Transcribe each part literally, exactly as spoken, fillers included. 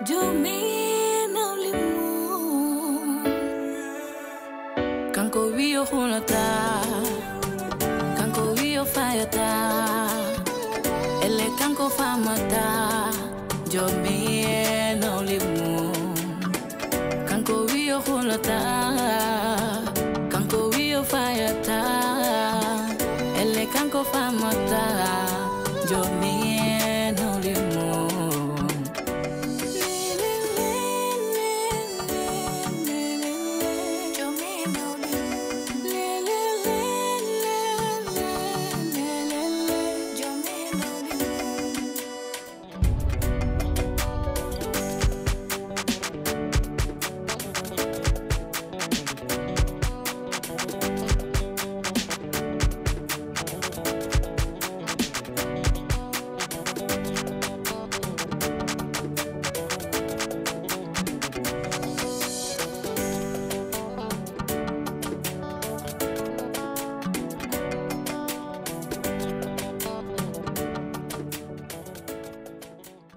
Joomi nawlimum, kanko wiyo hulata, kanko wiyo fayata, elle kanko famata. Joomi nawlimum, kanko wiyo hulata, kanko wiyo fayata, elle kanko famata. Joomi nawlimum.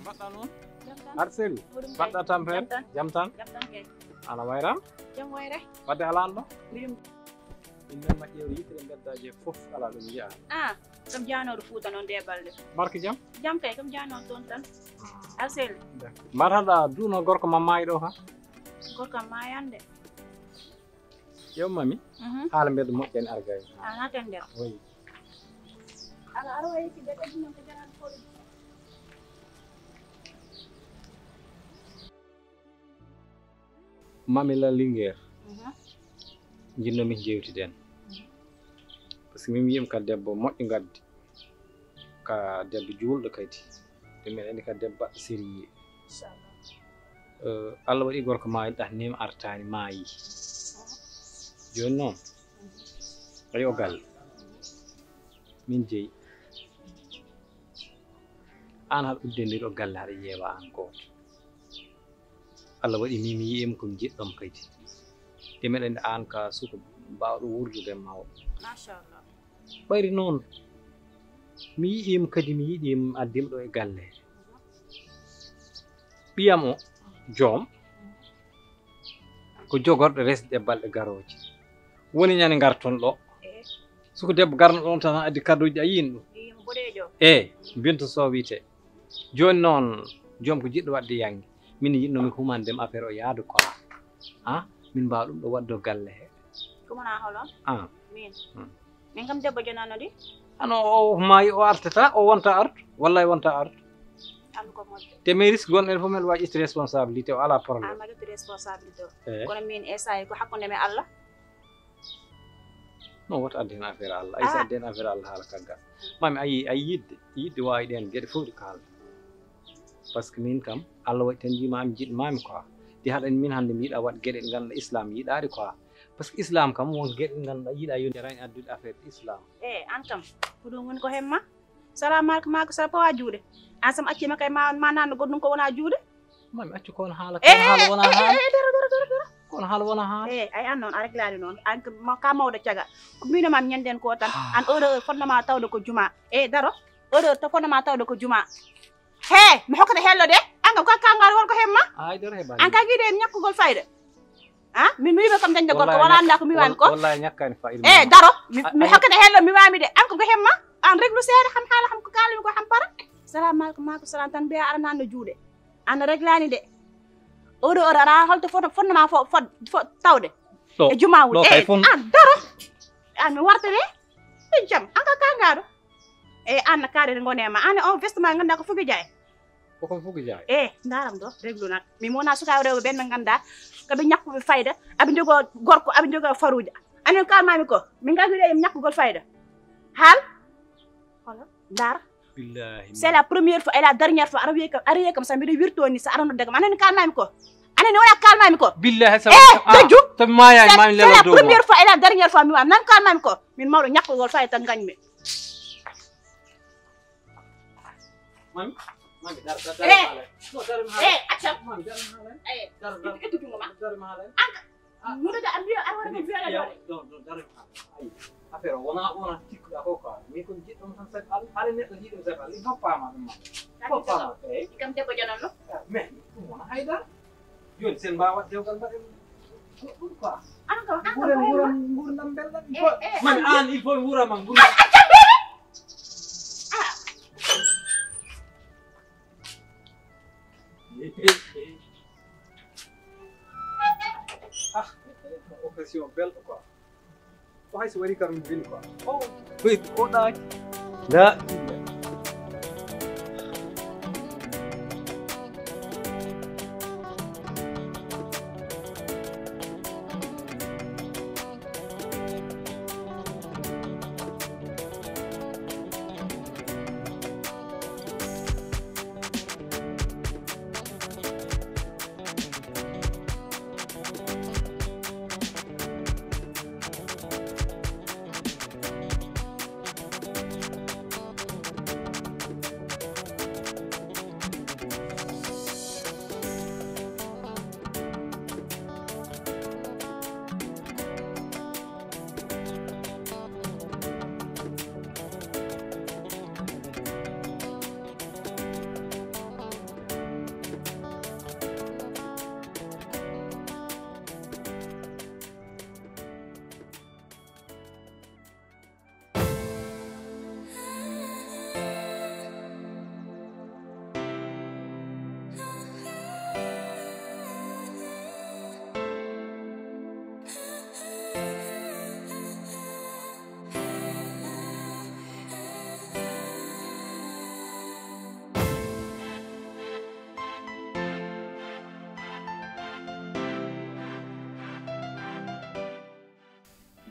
Mbaɗɗa noon? Jam tan. Arsel, mbaɗɗa tampere? Jam tan. Jam tan. Jam tan kay. Ana wayra? Jam wayre. Wadde alaa ɗo? Mbiɗum. Min men maƴƴeewre yitere mbeddaaje fof alaa ɗo mi yiyaa. Ah, kam jaanooɗo Fuuta noon de balɗe. Barke jam? Jam kay, kam jaanooɗo toon tan. Arsel. Mbaɗaɗa duuno gorko ma maayi ɗo ka? Gorko am maayande. Yo mami, mhm, haala mbedda moƴƴani argay. A naata nder. Oui. Ala ara wayi ki de ɓeddi non ko jarani ko. Mami la Linguère. Mhm. Jinno mi jewtiden. Mhm. Parce que min yim ka debbo moƴƴo ngaddi. Ka debbo juulɗo kadi. Ɗum en andi ka debbo baɗɗo sérieux. Inchallah. Eh, Allah waɗi gorko maayi ɗah nem artani maayi. Mhm. Joni noon. Mhm. Ayo galle. Mhm. Min jeyi. An haɗa uddendiri o galle haɗa ƴeewa an gooto. Allah waɗi min mi yi'ima ko mi jiɗɗoma kadi. Te meɗen an ka suka baawɗo wurdude mawɗo. Machallah. Ɓayri noon mi yi'ima kadi mi yiɗima addima ɗo e galle. Ɓiyam o joom ko jogorɗo resde e balɗe garooje. Woni ñande ngarton ɗo. Eh. Suka debbo garno ɗon tan addi kaddoji a yiin ɗum. Imo boɗeejo. Eh, Binta Sow wiyete. Joni noon joom ko jiɗɗo wadde yange. Min yiɗno mi humande mi affaire o yaadu quoi. Ha? Min mbawa ɗum ɗo waddo galle he. Ko mona holo? Ah. Min. Hmm. Min kam debbo jonano di. Ano o maayi o artata o wonta artu. Wallahi wonta artu. Andu ko moƴƴo. Te mairie gonɗen fof men waɗi itti responsabilité o ala problème. Ama ƴetti responsabilité o. Eh. Kono min essaye ko hakkunde men Allah. Non, woto adden affaire Allah. Ay, so adden affaire Allah haala kaggal. Mami ayi, ayi yidde. Yidde wawi ɗen geɗe fof ɗi kalda. Parce que min kam, Allah waɗi tan jimami jiɗmami quoi. Ɗi haɗani min hande mi yiɗa waɗ geɗe ɗe ganduɗa Islam yiɗaɗe quoi. Parce que Islam kam won geɗe ɗe ganduɗa yiɗa yoni jarani addude affaire Islam. Eh, an kam, ko ɗum woni ko hemma? Salamu aleykum, maa ko sara pawa juuɗe. An sam accima kay ma, ma nanno goɗɗum ko wona juuɗe. Mami accu ko on haala, ko on haala wona haala. Eh, daro, daro, daro, daro. Ko on haala wona haala. Eh, ay an noon, a reglani noon. An ka ma-, ka mawɗo caga. Ko mino mam ñanden ko tan. Ah. An heure, heure fotnoma tawde ko juma. Eh, daro. Heure, heure to fotnoma tawde ko juma. He, mi hokkata hello de. An kam ka kangal won ko hemma? Ay, daro he bani. An ka gide mi ñakkugol fayda. Ha? Mi, mi wiɓe kam dañde gorko, wala annda ko mi wani ko. Wallahi ñakkani fayda. Eh, daro. Mi, mi hokkata hello mi wami de. An ko ko hemma? An reglu seeɗa ham haala ham ko kalmi ko ham para. Salamu aleykum, ma ko salam tan mbiya aranano juuɗe. An reglani de. Oɗo oɗo ara holto foto fonnoma fo, fo, fo tawde. Ɗo. E jumawul. Ɗo kay eh, fon. An daro. An mi warta de. Min jam, an ka kangaɗo. E an na kaɗe gone ma. An o veste ma ganda ko fugi jay. Ko kon fugi jay. Eh, ndaram ɗo, reglu nak. Mi mona suka rewɓe ɓen ɓe ganda. Ko ɓe ñakkuɓe fayda. Aɓe jogo gorko, aɓe jogo faruja. Anen kalmami ko. Min gaggi ɗe ñakkugol fayda. Hal? Hola, ndar. Billahi. C'est la première fois et la dernière fois. Ara wiye kam, ara wiye kam sa mbiɗo wirto ni sa arano daga. Anen kalmami ko. Anen wala kalmami ko. Billahi sa. Eh, dejju. To maya mami lelo dogo. C'est la première fois et la dernière fois mi wa nan kalmami ko. Min mawɗo ñakkugol fayda tan gañmi. Mami, mami, dar, dar, dar, eh, no, dar, eh, accam. Mami, dar, eh, dar, dar, ittu, ittu jungo ma. Dar, dar. An ka, ah, muɗo da ambiyo, ar wara ko biyo la. Don, don, dar. Ay, affaire o wona, wona tikkuɗa ko quoi. Mi ko jiɗɗo tan sabi Allah, hare neɗɗo jiɗɗo sabi Allah. Fof paama ɗum ma. Fof paama. Eh. Kam debbo janan no. Ah, mais ɗum wona hay. Joni sen mbawa dewgal mbaɗen goɗɗum quoi. An kam, an kam Nguren nguren ngurdam belɗam. Eh, eh. Man an il faut nguura ma ngurdam. Ah, jambere. Ah. Ah, occasion belɗo quoi. Ko hay so waɗi kam min quoi. Oh, wait, ko ɗaaki. Da.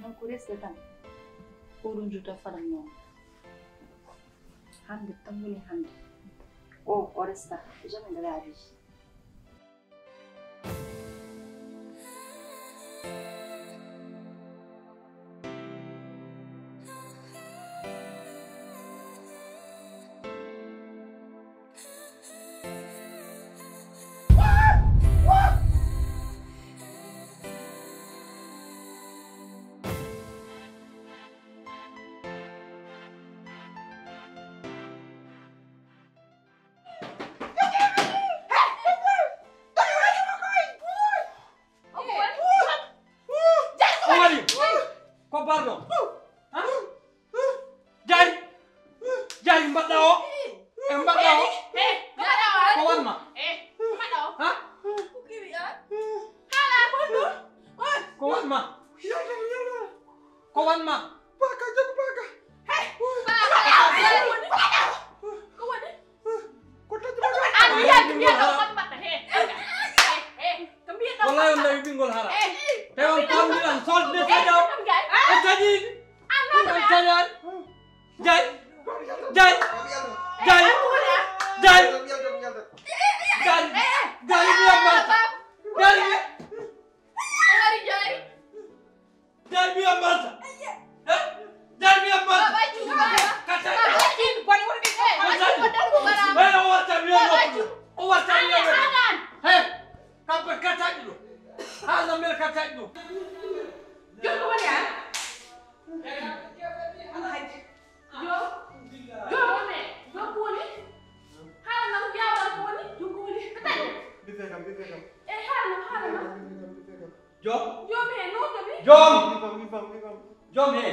Non ko resta tan ko ɗum juta faɗan noon hannde tan woni hannde o o resta jamais de la vie Ko barno? Jari, jari mbaɗɗa o? E mbaɗɗa o? Ko wanma? Ha? Ko wanma? Ko wanma? Baka, jago baka. Hey, baka. Ko woni? Ko woni? Ko taƴi ma. An yalti mi yalta on mbatta he. Wallahi on nawi ɓingol hara. Tawi on pamdiran solde taƴa o. E taƴi. An taƴan. Jay. Jay. Jay. Jay. Jay. Jay. Jay. Jay. Jari mi ammarta. Eh? Jari mi ammarta. Kata. Eh, o warta mi ammarta. O warta mi ammarta. He, kampe kataji ɗo. Hala mel kataji ɗo. Jokko woni an. Alhaji. Jom. Jom. Jom ko woni? Haala nam jawal ko woni? Jom ko woni? Ko taƴi? Mbife kam, mbife kam. E haala nam, haala nam. Mbife kam, mbife kam. Jom. Jom he no jom. Jom. Mbife kam, mbife kam, mbife kam. Jom he.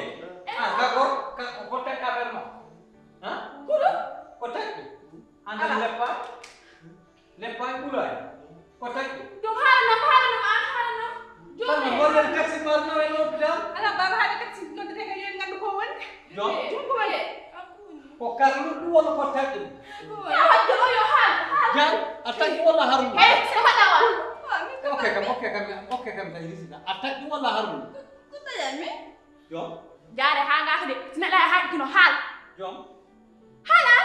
Ah, d'accord. Ko taƴi affaire ma. Ha? Kuɗo? Ko taƴi. Anda leppa. Leppa e ɓuray. Ko taƴi. Jom haala nam, haala nam, an haala nam. Jom. Tan mo golle taxi mar no e l'hôpital. Ala baba haala taxi noddete ko yen ngandu ko woni. Jom. Jom ko woni. Ko karluɗo walla ko taƴi. Ya wadde o yo haal. Jam a taƴi walla harmi. Hey, c'est pas la. Ok kam, ok kam, ok kam taƴi risina. A taƴi walla harmi. Ko taƴan mi? Jom. Jaare haa ngaaka de. Si neɗɗo e haɗi kino haal. Jom. Haala.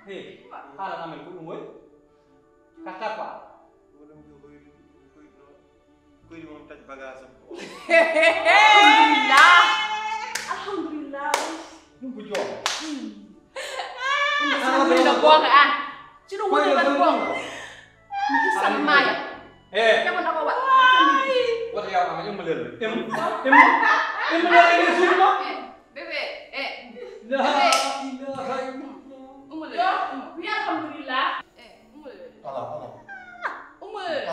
Hey, haala amen ko ɗum woni. Ka tapa. Koyɗi mum taƴ bagage am. Alhamdulillah. Alhamdulillah. Ɗum ko joom. Ɗum ko joom. Goonga an. Si ɗum woni tan goonga. Mi hissan maaya. Eh. Kemo na ko wa. Wata yaw ama imma lel. Im im im lel ni sunno. Bébé, eh. La ilaha illallah. Umule. Yo, wi alhamdulillah. Eh, umule. Ala ala. Umule.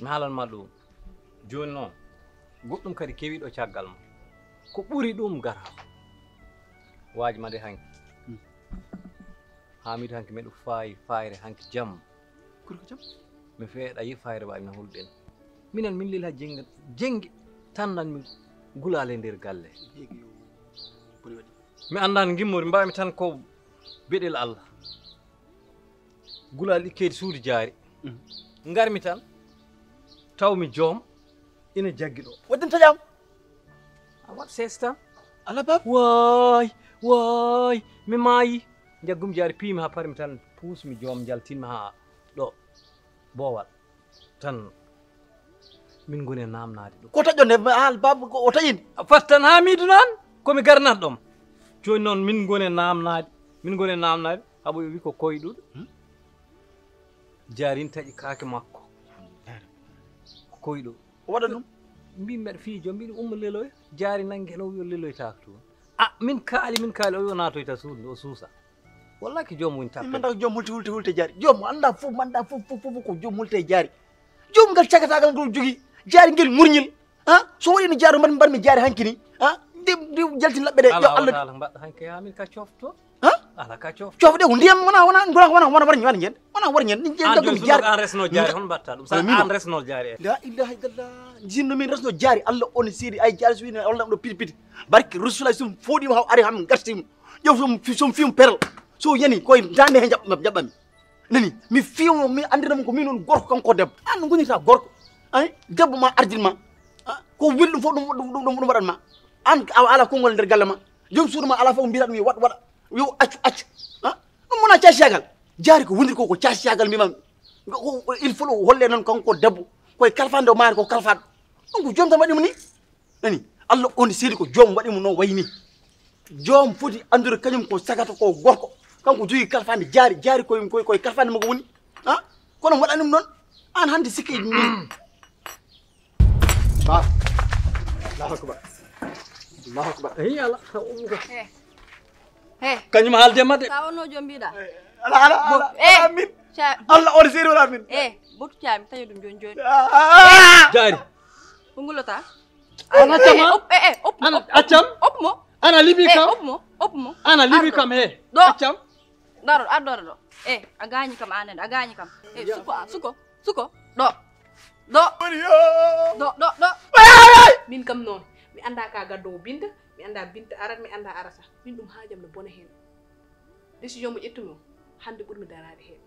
Mi haalan ma ɗum. Jooni noon, goɗɗum kadi kewiiɗo caggal ma. Ko ɓuri ɗum garaama. Waaj ma de hanki. Haamiidu hanki miɗo faayi fayre hanki jamma. Gorko jam? Mi feeɗa yi fayre waaj na hulɗen. Minen min leli ha jennge, jennge tan nan mi gulaale nder galle. Heegi yo. Boni waɗi. Mi anndan ngimmori, mbaami tan ko beɗel Allah. Gulaali ɗi keedi suudu jaari. Mhm. Ngarmi tan, tawmi joom ina jaggi ɗo. Waɗi ɗum taƴaama? A waɗ sees tan. Ala bab. Waay, waay, mi maayi. Njaggumi jaari, piimi haa parmi tan, puusmi joom, njaltinmi haa ɗo. Boowal. Tan, min ngoni e naamnaade ɗum. Ko taƴɗon nde, ala bab, ko o taƴini? A fat tan, Haamiidu noon, ko mi garnat ɗoon. Jooni noon, min ngoni e naamnaade, min ngoni e naamnaade. Haɓo wi ko koyɗuɗo. Hmm? Jaarin taƴi kaake makko. Ko koyɗo. O waɗa ɗum? Mbi mbeɗa fii joom, mbiɗo umma leloya. Jaari nanngi heno wiyo leloytaako toon. A, min kaali, min kaali, o wiyo naatoyta suudu, o suusa. Wallaahi ko joom woni tappe. Min mannda ko joom hulti, hulti, hulti jaari. Joom annda fof, mannda fof, fof, fof ko joom hulti e jaari. Joom ngal cagatagal ngol jogii. Jaari ngel murñil. Ha? So waɗi no jaari mbaɗ, mbaɗmi jaari hanki ni. Ha? Nde, nde jaltin laɓɓe ɗe. Yo Allah taala mbaɗɗo hanki haa min ka cofto. Ha? Ala ka cofto. Cofde ko ndiyam wona, wona, wona, wona, wona warñi, wona ñande. Wona warñi ñande. Ni jaggu mi jaari. An resno jaari, hon mbatta ɗum? Sa an resno jaari. La ilaha illallah. Jinno min resno jaari. Allah on seedi ay jaari so wini Allah ɗo piti piti. Barke Rasulullah sum foodi mo haw ari ham gartim. Ƴeew sum, sum fim peral. So yani koy dande he jaɓɓam, jaɓɓami. Nani, mi fiyo, mi anndira mo ko min woni gorko, kanko debbo. An no ngonirta gorko. Ay, debbo ma ardin ma. Ah, ko weli ɗum fof ɗum, ɗum, ɗum, ɗum waɗan ma. An a ala konngol nder galle ma. Joom suudu ma ala fof mbiyata ɗum yo waɗ, waɗa. Yo accu, accu. Ah, ɗum wona caasiyagal. Jaari ko wondir ko, ko caasiyagal mbima. Ko, ko, il faut o holle noon kanko debbo. Koye kalfande o maari ko kalfaɗo. Ɗum ko joom tan waɗi mo ni. Nani, Allah on seedi ko joom waɗi mo noon wayi ni. Joom foti anndude kañum ko sagata ko gorko. Kanko jogii kalfande jaari, jaari koye, koye, koye kalfande makko woni. Ha? Kono waɗani ɗum noon. An hannde sikki min. Ba. Allahu akbar. Allahu akbar. Eyi, Allah. He. He. Kañum haalde ma de. Sa wonno joom mbiɗa. Ala, ala, ala, eh, ala min. Ca- Allah on seedi wala min. Eh, botu caami tawi ɗum joni joni. Ah. Jaari. Ko ngulata? An accam. Eh, op, eh, eh, op, ana op, op, accam? Op mo. Ana libi eh, kam? Op mo, op mo. Ana libi kam he. Ɗo. Accam. Daro, ar daro ɗo. Eh, a gaañi kam anen, a gaañi kam. Eh, suko, a, suko, suko. Ɗo. Ɗo. Ɗo, ɗo, ɗo. Min kam noon, mi annda ka gaddowo Binta, mi annda Binta arat, mi annda arata. Min ɗum haajam no bona heen. Décision mo ƴettumi o, hannde ɓurmi daraade heen.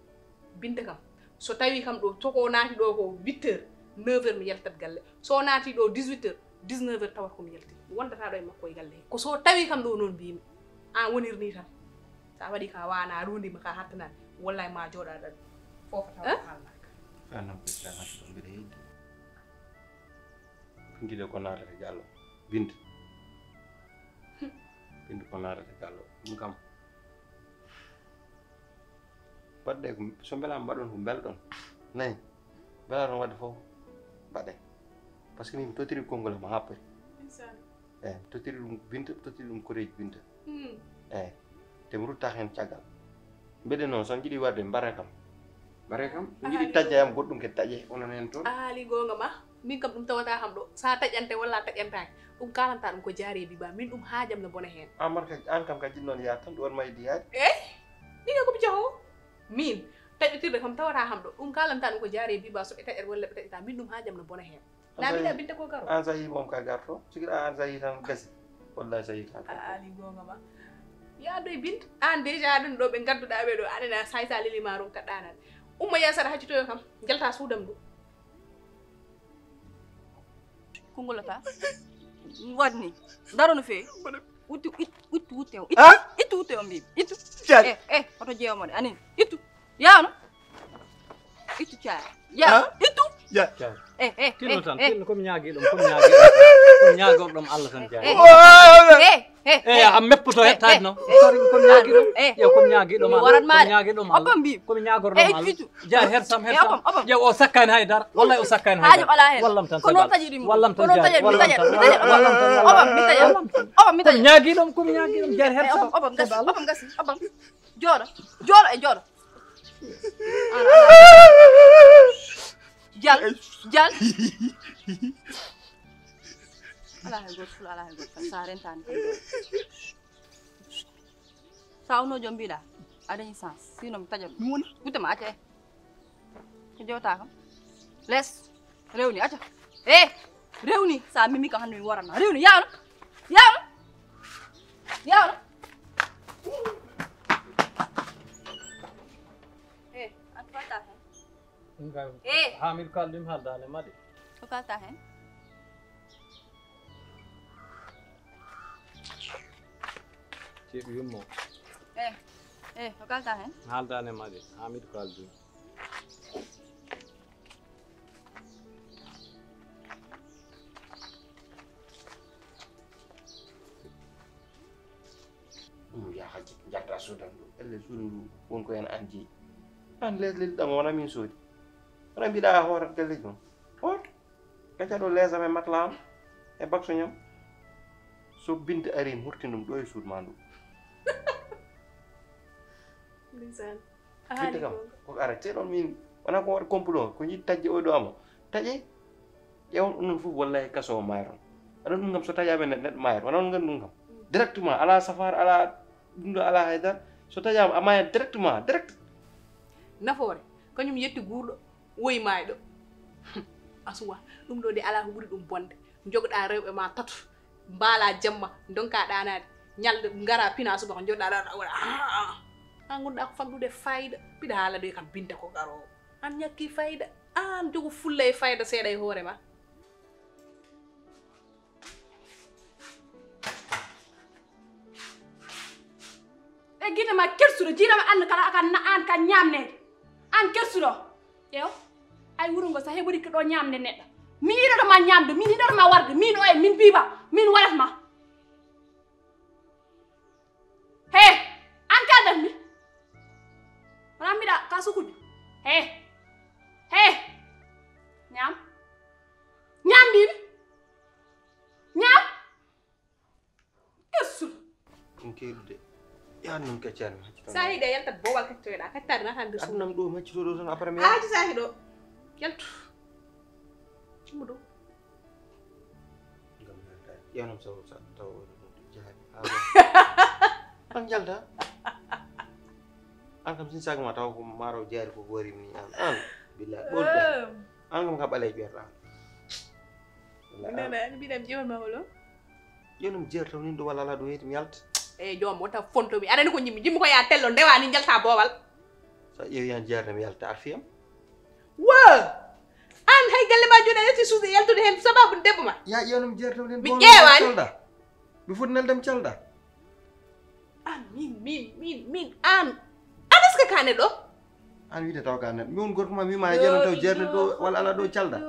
Binta kam, so tawi kam ɗo, so ko o naati ɗo ko huit heures, neuf heures mi yaltat galle. So o naati ɗo dix-huit heures, dix-neuf heures tawat ko mi yalti. Mi wondata ɗo e makko e galle he. Ko so tawi kam ɗo noon mbiymi. An wonir ni tan. Sa waɗi ka waana, a rundima ka hattanani. Wallahi ma jooɗa ɗaɗi. Fofa tawa ko haalnaka. Anam ko sa hattan mbiɗa heddi. Binta de ko naatata Jallo. Binta. Binta ko naatata Jallo. Ɗum kam. Waɗde ko, so mbelaama mbaɗon ko mbelɗon. Nayi. Mbelaa toon waɗde fof mbaɗen. Par ce que min mi tottiri konngol am haa poti. Ndeysaan. Eyi, mi tottiri ɗum Binta, mi tottiri ɗum koreeji Binta. Hmm. Eyi. Te mi ruttaaka heen caggal. Mbeɗen noon, so on njiɗi waɗde, mbaree kam. Mbaree kam. On njiɗi taƴde am goɗɗum kadi taƴe, onon heen toon. A haali goonga ma. Min kam ɗum tawata kam ɗo. Sa taƴante walla a taƴantaake. Ɗum kaalanta ɗum ko jaari e biba. Min ɗum haajam no bona heen. An mar kadi, an kam kadi noon yahat tan, ɗum waɗ ma e diyaade. Eyi? Ɗiga ko mi jaho. Min, taƴotirde kam tawata kam ɗo. Ɗum kaalanta ɗum ko jaari e biba, so ɓe taƴat walla ɓe taƴata. Min ɗum haajam no bona heen. Na mbiɗa Binta ko garo. An sa yii moom ka garto. Sigira an sa yii tan gasi. Wallahi sa yii ka garto. A ali goonga ma. Yaa doy Binta. An déjà ɗum ɗo ɓe ngadduɗa ɓe ɗo. Aɗa na say sa leli ma ronka ɗanan. Umma yaa saɗa haccitoyo kam. Jalta suudam ɗum. Ko ngulata? Waɗni. Daro no feewi. Ittu, ittu, ittu wutte o. Ittu, ah? Ittu wutte o mbiimi. Ittu. Caali. Eh, eh, oto jeewo mo de. Anin. Ittu. Yaano. Ittu caali. Ya, ah? Ittu. Ya. Eh, eh, tinno eh, tan, eh. Tinno ko mi ñaagi ɗum, ko mi ñaagi ɗum. Ko mi ñaagor ɗum Allah tan jaari. Eh, eh, eh, eh, a meppoto eh, hettaade eh, no. Eh, sorry, ko mi ñaagi ɗum. Eh. Yo ko mi ñaagi ɗum. Mi waran ma. Ko mi ñaagi ɗum. Oppam mbi. Ko mi ñaagor ɗum Allah. Eh, ittu. Jaari her sam, her eh, sam. Oppam, oppam. Yo o sakkaani hay dara. Wallahi o sakkaani hay dara. Haaju alaa heen. Wallam tan. Ko noon taƴiri ɗum. Wallam tan. Ko noon taƴat, mi taƴat, mi taƴat. Wallam tan. Oppam, mi taƴat. Oppam, mi taƴat. Ko mi ñaagi ɗum, ko mi ñaagi ɗum. Jaari her sam. Eh, oppam, oppam, gasi, oppam, gasi, oppam. Jooɗo, jooɗo e jooɗo. An, an. Jal, jal. Alaa hay gooto, Ful, alaa hay gooto. Sa rentaani tan. Sa wonno joom mbiɗa, a dañi sens. Sinon mi taƴa ɗum. Mi wona. Gutte ma acca, eh. Ko jewta kam. Les. Rewni, acca. Eh, rewni. Sa mimi kam hannde mi worana. Rewni, yawno. Yawno. Yawno. Eh, an falta hen. Ɗum kay, eh. Haa miɗo kalda ɗum haaldaani ma de. Ko kalta hen? Ceeɓi yummo. Eh, eh, ko kalta hen? Haaldaani ma de, haa miɗo kalda ɗum. Ɗum yaha jalta suudan ɗum. Elle suudu ndu won ko hen an jeyi. An les lil ɗam wona min soodi. Wona mbiɗa a hoorata galle ɗum. Hoor. Gacca ɗo les am e matla am e bakso ñam. So binte ari mi hurtin ɗum ɗo e suudu ma ndu. Ndeysaan. A haali. Binte kam ko ara te ɗon min wona ko waɗa complot ko jiɗi taƴde o ɗo ama. Taƴe. Ƴeew on ɗum fof wallahi kaso o mayron. Aɗa ɗum kam so taƴaama neɗɗo neɗɗo mayat wona on nganndu ɗum kam. Directement ala safar ala ɗum ɗo ala haydara so taƴaama a mayat directement direct. Nafoore kañum yetti guurɗo woyi maayɗo. Asuwa ɗum ɗo de ala ko ɓuri ɗum bonde. Jogɗa rewɓe ma tato mbaala jamma donka ɗanaade ñalde ngara pina subaka joɗɗa ɗa waɗa. An gonɗa ko famɗude fayida mbiɗa haala ɗo e kam binta ko garowo. An ñakki fayida. An jogo fulla e fayda seeɗa e hoore ma. E gite ma kersuɗo jiiɗama an kala akan na an kan ñamnede. An kersuɗo. Ƴeew. Ay wuro ngo sa heɓori ko ɗo ñamde neɗɗo. Mi yiɗoto ma ñamde, min yiɗoto ma warde, min oye, min biba, min waɗat ma. He, an kaldat mi. Wona mbiɗa ka sukuju. He. He. Ñaam. Ñaam mbimi. Ñaam. Kessul. Ɗum keɗude. Yahan noon kaccaani mi hacci tan. Sa hiɗe yaltat bowal kaccoyɗa kaccitaade nata nder suudu. Adunam ɗo mi haccito ɗo tan après mi. Aji sa hiɗo. Yaltu. Cimmu ɗo. Ngam yaltaade ƴeewnam sabu sa taw oɗo ɗum jahaani haa ɗo. An jalta. An kam sin sac ma taw ko maaro jaari ko goori ni an an. Billahi ɓolɗo. An kam ka ɓale ƴeerɗa. Nana an mbiɗam ƴeewan ma holo. Ƴeewnam jeer taw nin ɗo walla ala ɗo yeyti mi yalta. E joom wota fonto mi aɗani ko jimmi jimmi ko ya tello ndewa ni jalta boowal. Sa ƴeewi yan jeerde mi yalta arfiyam. Wo. An hay galle ma joni a yalti suude yaltude hen sababu debbo ma. Ya ƴeewnam jeerde taw nin mi ƴeewani. Mi foti neldam calɗa. An min min min min an. An est ce que ka neɗɗo? An wide taw ka neɗɗo mi won gorko ma wima ha jeeɗa taw jeerde ɗo walla ala ɗo calɗa.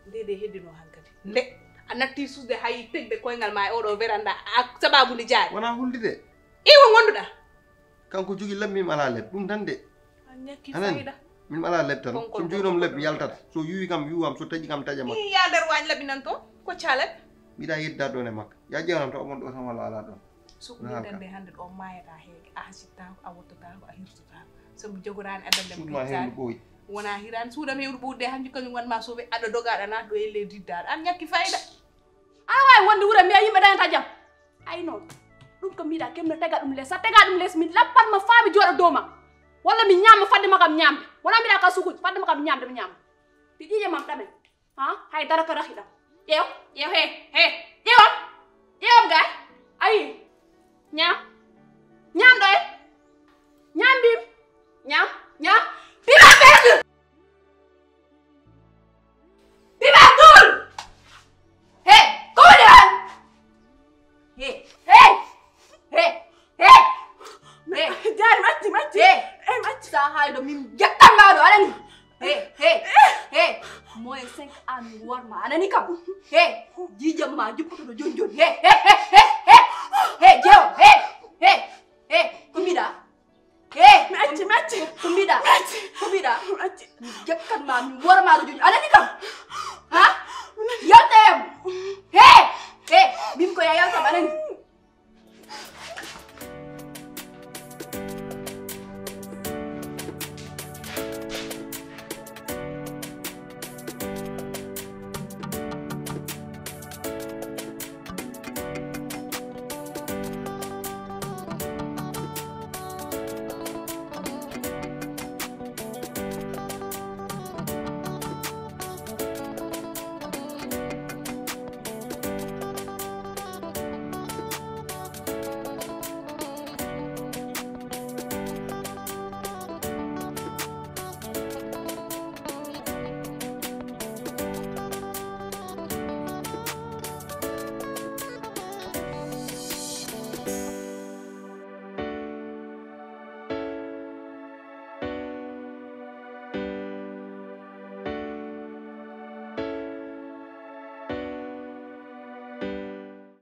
Ndede heddino hankadi nde a natti suude hay tegde koyngal ma e oɗo veranda a sababu nde jaari. Wona hulde de. Iwo gonduɗa. Kanko jogi leb min ala leb ɗum tan de. A ñakki fayda. Min ala leb tan so mi joginoma leb mi yaltata so yuwi kam yuwam so taƴi kam taƴa makko. Ya nder wañ laɓinan to ko calal. Mbiɗa yedda ɗon e makka ya ƴewnam to omon ɗo tan walla ala ɗon. So ko min dande hande ɗo mayata heege a hasittako a wottotako a hirtotako so mi jogorani addan lem suudma hewɗo ɓooyi. Wona hirani suudam hewɗo ɓowde hanju kañum wanma soɓe aɗa dogaɗa natɗo e ley diddaɗo an ñakki fayda. Aɗa wawi wonde wuura mbiya yimɓe dañata jam. Ay noon ɗum ko mbiɗa kemno tega ɗum les sa tega ɗum les min lappat ma faa mi jooɗa dow ma walla mi ñaama fadde ma kam ñaamde wona mbiɗa ka sukuji fadde ma kam ñaamde mi ñaama ɗi ƴiƴe mam ɗamen ha hay dara ko rahi ɗam ƴeew ƴeew he he ƴeewam ƴeewam gay ayi ñaam ñaam ɗo e ñaam mbimi ñaam ñaam piba perdu Piba dul. He, ko woni han? He, he, he, he, he. Jaari macci, macci. He, eh, macci. Sa hayɗo min jettan ma ɗo, aɗani? He, he, he. Moyen cinq an mi worma, aɗani kam? He, jijam ma jupputuɗo jon jon. He, he, he, he, he. He, jewo, he, he, he. Ko mbiɗa? He! Mi acci, mi acci. Ko mbiɗa? Mi acci. Ko mbiɗa? Mi acci. Mi jekkat ma, mi worma ɗo joni. Anani kam? Ha? Yalta yam. He! He! Min ko ya yalta ma nani.